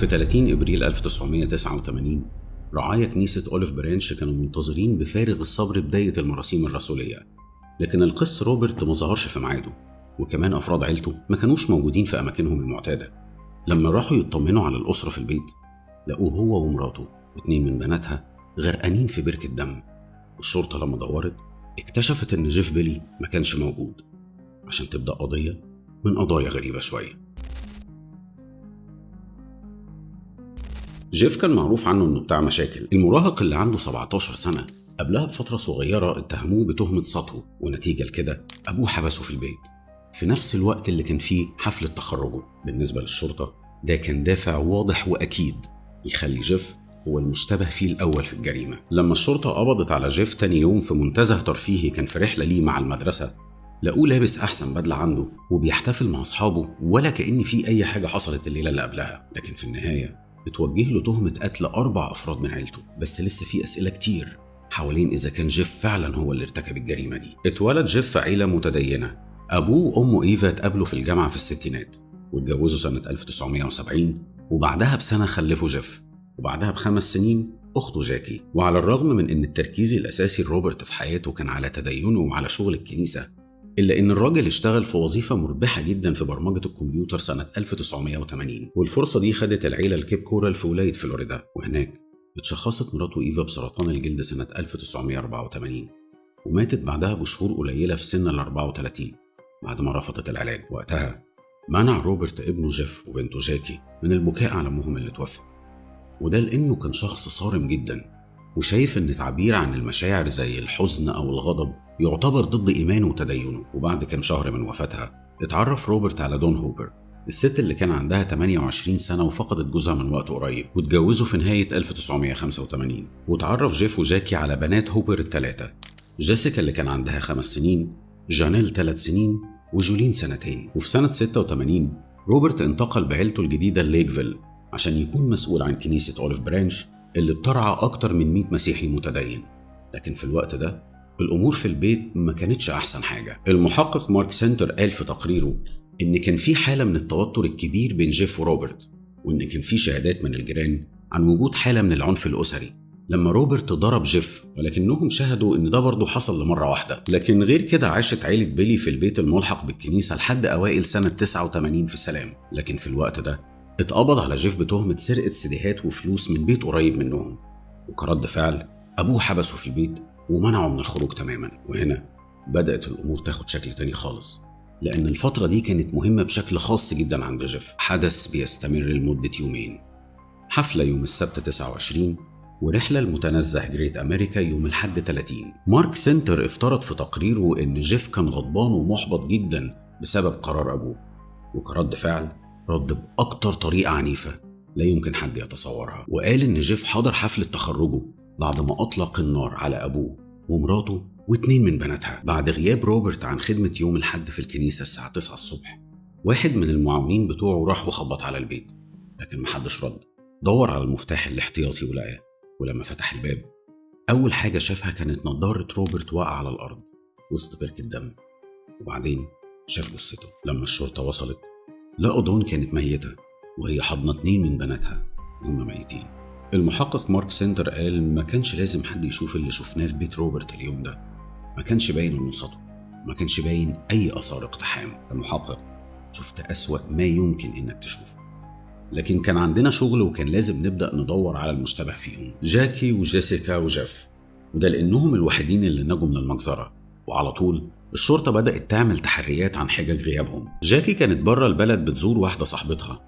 في 30 إبريل 1989 رعايا كنيسة أوليف برانش كانوا منتظرين بفارغ الصبر بداية المراسيم الرسولية، لكن القس روبرت ما ظهرش في ميعاده، وكمان أفراد عيلته ما كانوش موجودين في أماكنهم المعتادة. لما راحوا يطمنوا على الأسرة في البيت لقوه هو ومراته واثنين من بناتها غرقانين في بركة دم، والشرطة لما دورت اكتشفت إن جيف بيلي ما كانش موجود، عشان تبدأ قضية من قضايا غريبة شوية. جيف كان معروف عنه إنه بتاع مشاكل. المراهق اللي عنده 17 سنة قبلها بفترة صغيرة اتهموه بتهمة سطو، ونتيجة لكده أبوه حبسه في البيت في نفس الوقت اللي كان فيه حفلة تخرجه. بالنسبة للشرطة ده كان دافع واضح وأكيد يخلي جيف هو المشتبه فيه الأول في الجريمة. لما الشرطة قبضت على جيف تاني يوم في منتزه ترفيهي كان في رحلة ليه مع المدرسة، لقوه لابس أحسن بدلة عنده وبيحتفل مع أصحابه ولا كأن في أي حاجة حصلت الليلة اللي قبلها. لكن في النهاية اتوجه له تهمة قتل 4 أفراد من عيلته، بس لسه في أسئلة كتير حوالين إذا كان جيف فعلا هو اللي ارتكب الجريمة دي. اتولد جيف في عيلة متدينة، أبوه وأمه إيفا اتقابلوا في الجامعة في الستينات واتجوزوا سنة 1970، وبعدها بسنة خلفوا جيف، وبعدها ب5 سنين أخته جاكي. وعلى الرغم من إن التركيز الأساسي لروبرت في حياته كان على تدينه وعلى شغل الكنيسة، إلا إن الراجل اشتغل في وظيفة مربحة جدا في برمجة الكمبيوتر سنة 1980، والفرصة دي خدت العيلة لكيب كورال في ولاية فلوريدا، وهناك اتشخصت مراته إيفا بسرطان الجلد سنة 1984، وماتت بعدها بشهور قليلة في سن ال 34 بعد ما رفضت العلاج. وقتها منع روبرت ابنه جيف وبنته جاكي من البكاء على أمهم اللي توفت، وده لأنه كان شخص صارم جدا وشايف إن تعبير عن المشاعر زي الحزن أو الغضب يعتبر ضد إيمانه وتدينه. وبعد كام شهر من وفاتها اتعرف روبرت على دون هوبر، الست اللي كان عندها 28 سنة وفقدت جوزها من وقت قريب، واتجوزوا في نهاية 1985. وتعرف جيف وجاكي على بنات هوبر الثلاثة، جيسيكا اللي كان عندها 5 سنين، جانيل 3 سنين، وجولين 2 سنين. وفي سنة 86 روبرت انتقل بعيلته الجديدة لليكفيل عشان يكون مسؤول عن كنيسة أوليف برانش اللي بترعى أكتر من 100 مسيحي متدين. لكن في الوقت ده الأمور في البيت ما كانتش أحسن حاجة. المحقق مارك سنتر قال في تقريره إن كان في حالة من التوتر الكبير بين جيف وروبرت، وإن كان في شهادات من الجيران عن وجود حالة من العنف الأسري لما روبرت ضرب جيف، ولكنهم شهدوا إن ده برضه حصل لمرة واحدة. لكن غير كده عاشت عيلة بيلي في البيت الملحق بالكنيسة لحد أوائل سنة 89 في سلام. لكن في الوقت ده اتقبض على جيف بتهمة سرقة سيديهات وفلوس من بيت قريب منهم، وكرد فعل أبوه حبسه في البيت ومنعه من الخروج تماما. وهنا بدأت الأمور تاخد شكل تاني خالص، لأن الفترة دي كانت مهمة بشكل خاص جدا عند جيف. حدث بيستمر لمدة يومين، حفلة يوم السبت 29 ورحلة المتنزه جريت أمريكا يوم الحد 30. مارك سنتر افترض في تقريره إن جيف كان غضبان ومحبط جدا بسبب قرار أبوه، وكرد فعل رد بأكتر طريقة عنيفة لا يمكن حد يتصورها، وقال إن جيف حضر حفلة تخرجه بعد ما أطلق النار على أبوه ومراته و2 من بناتها. بعد غياب روبرت عن خدمة يوم الحد في الكنيسة الساعة 9 الصبح، واحد من المعاونين بتوعه راح وخبط على البيت، لكن محدش رد. دور على المفتاح الاحتياطي ولقاه، ولما فتح الباب أول حاجة شافها كانت نظارة روبرت واقعة على الأرض وسط بركة دم، وبعدين شاف جثته. لما الشرطة وصلت لقوا دون كانت ميتة وهي حضنة 2 من بناتها وهم ميتين. المحقق مارك سنتر قال ما كانش لازم حد يشوف اللي شفناه في بيت روبرت اليوم ده، ما كانش باين انه سطو، ما كانش باين أي آثار اقتحام. المحقق شفت أسوأ ما يمكن إنك تشوفه، لكن كان عندنا شغل وكان لازم نبدأ ندور على المشتبه فيهم، جاكي وجيسيكا وجيف، وده لأنهم الوحيدين اللي نجوا من المجزرة. وعلى طول الشرطة بدأت تعمل تحريات عن حجج غيابهم. جاكي كانت بره البلد بتزور واحدة صاحبتها،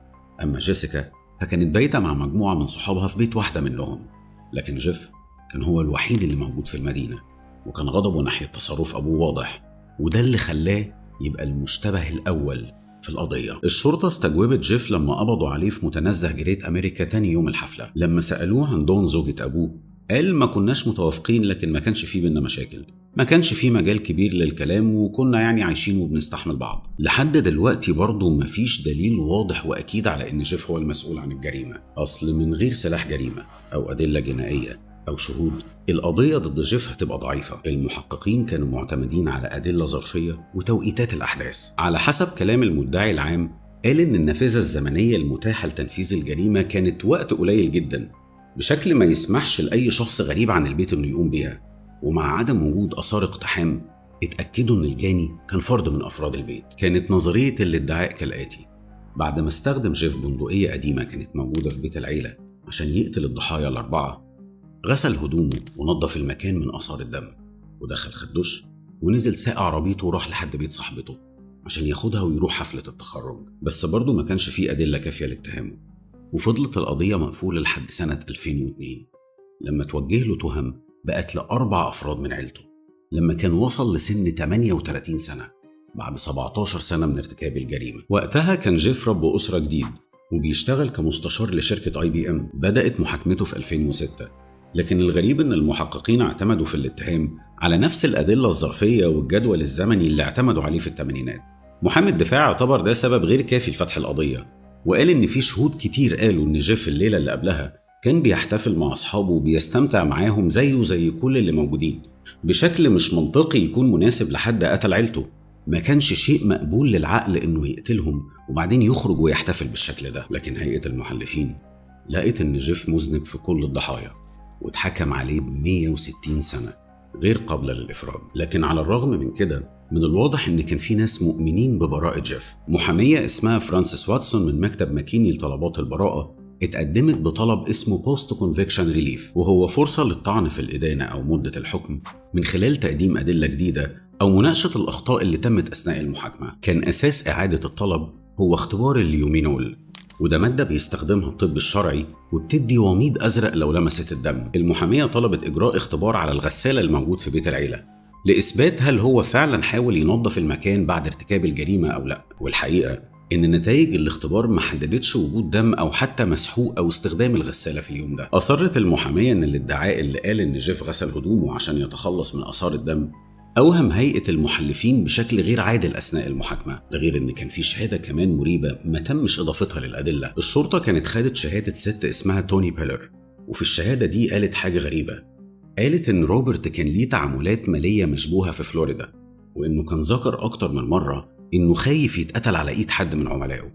أما جيسيكا فكانت بايتة مع مجموعة من صحابها في بيت واحدة منهم. لكن جيف كان هو الوحيد اللي موجود في المدينة، وكان غضبه ناحية تصرف أبوه واضح، وده اللي خلاه يبقى المشتبه الأول في القضية. الشرطة استجوبت جيف لما قبضوا عليه في متنزه جريت أمريكا تاني يوم الحفلة. لما سألوه عن دون زوجة أبوه قال ما كناش متوافقين، لكن ما كانش فيه بينا مشاكل، ما كانش فيه مجال كبير للكلام، وكنا يعني عايشين وبنستحمل بعض. لحد دلوقتي برضه مفيش دليل واضح وأكيد على إن جيف هو المسؤول عن الجريمة، أصل من غير سلاح جريمة أو أدلة جنائية أو شهود القضية ضد جيف هتبقى ضعيفة. المحققين كانوا معتمدين على أدلة ظرفية وتوقيتات الأحداث. على حسب كلام المدعي العام قال إن النافذة الزمنية المتاحة لتنفيذ الجريمة كانت وقت قليل جدا بشكل ما يسمحش لأي شخص غريب عن البيت إنه يقوم بيها، ومع عدم وجود آثار اقتحام اتأكدوا إن الجاني كان فرد من أفراد البيت. كانت نظرية الادعاء كالآتي: بعد ما استخدم جيف بندقية قديمة كانت موجودة في بيت العيلة عشان يقتل الضحايا الأربعة، غسل هدومه ونظف المكان من آثار الدم، ودخل خد دش ونزل ساق عربيته وراح لحد بيت صاحبته عشان ياخدها ويروح حفلة التخرج. بس برضه ما كانش فيه أدلة كافية لاتهامه، وفضلت القضية مقفولة لحد سنة 2002 لما توجه له تهم بقتل 4 أفراد من عيلته لما كان وصل لسن 38 سنة بعد 17 سنة من ارتكاب الجريمة. وقتها كان جيف رب أسرة جديد وبيشتغل كمستشار لشركة IBM. بدأت محاكمته في 2006، لكن الغريب إن المحققين اعتمدوا في الاتهام على نفس الأدلة الظرفية والجدول الزمني اللي اعتمدوا عليه في الثمانينات. محامي الدفاع اعتبر ده سبب غير كافي لفتح القضية، وقال إن في شهود كتير قالوا إن جيف الليلة اللي قبلها كان بيحتفل مع أصحابه وبيستمتع معاهم زيه زي كل اللي موجودين بشكل مش منطقي يكون مناسب لحد قتل عيلته. ما كانش شيء مقبول للعقل إنه يقتلهم وبعدين يخرج ويحتفل بالشكل ده. لكن هيئة المحلفين لقت إن جيف مذنب في كل الضحايا واتحكم عليه ب 160 سنة غير قابلة للإفراج. لكن على الرغم من كده من الواضح إن كان في ناس مؤمنين ببراءة جيف. محامية اسمها فرانسيس واتسون من مكتب ماكيني لطلبات البراءة اتقدمت بطلب اسمه post conviction relief، وهو فرصة للطعن في الإدانة أو مدة الحكم من خلال تقديم أدلة جديدة أو مناقشة الأخطاء اللي تمت أثناء المحاكمة. كان أساس إعادة الطلب هو اختبار اليومينول، وده مادة بيستخدمها الطب الشرعي وبتدي وميض أزرق لو لمست الدم. المحامية طلبت إجراء اختبار على الغسالة الموجود في بيت العيلة لإثبات هل هو فعلا حاول ينظف المكان بعد ارتكاب الجريمة أو لا. والحقيقة إن نتائج الاختبار ما حددتش وجود دم أو حتى مسحوق أو استخدام الغسالة في اليوم ده. أصرت المحامية إن الادعاء اللي قال إن جيف غسل هدومه عشان يتخلص من آثار الدم أوهم هيئة المحلفين بشكل غير عادل أثناء المحاكمة، ده غير إن كان في شهادة كمان مريبة ما تمش إضافتها للأدلة. الشرطة كانت خدت شهادة ست اسمها توني بيلر، وفي الشهادة دي قالت حاجة غريبة. قالت إن روبرت كان ليه تعاملات مالية مشبوهة في فلوريدا، وإنه كان ذكر أكتر من مرة إنه خايف يتقتل على إيد حد من عملائه،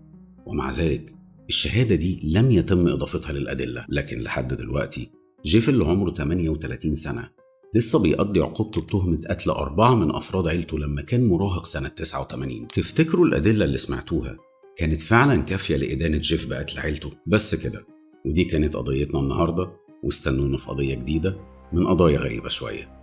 ومع ذلك الشهادة دي لم يتم إضافتها للأدلة. لكن لحد دلوقتي جيف اللي عمره 38 سنة لسه بيقضي عقوبته بتهمة قتل 4 من أفراد عيلته لما كان مراهق سنة 89. تفتكروا الأدلة اللي سمعتوها كانت فعلا كافية لإدانة جيف بقتل عيلته؟ بس كده، ودي كانت قضيتنا النهاردة، واستنونا في قضية جديدة من قضايا غريبة شوية.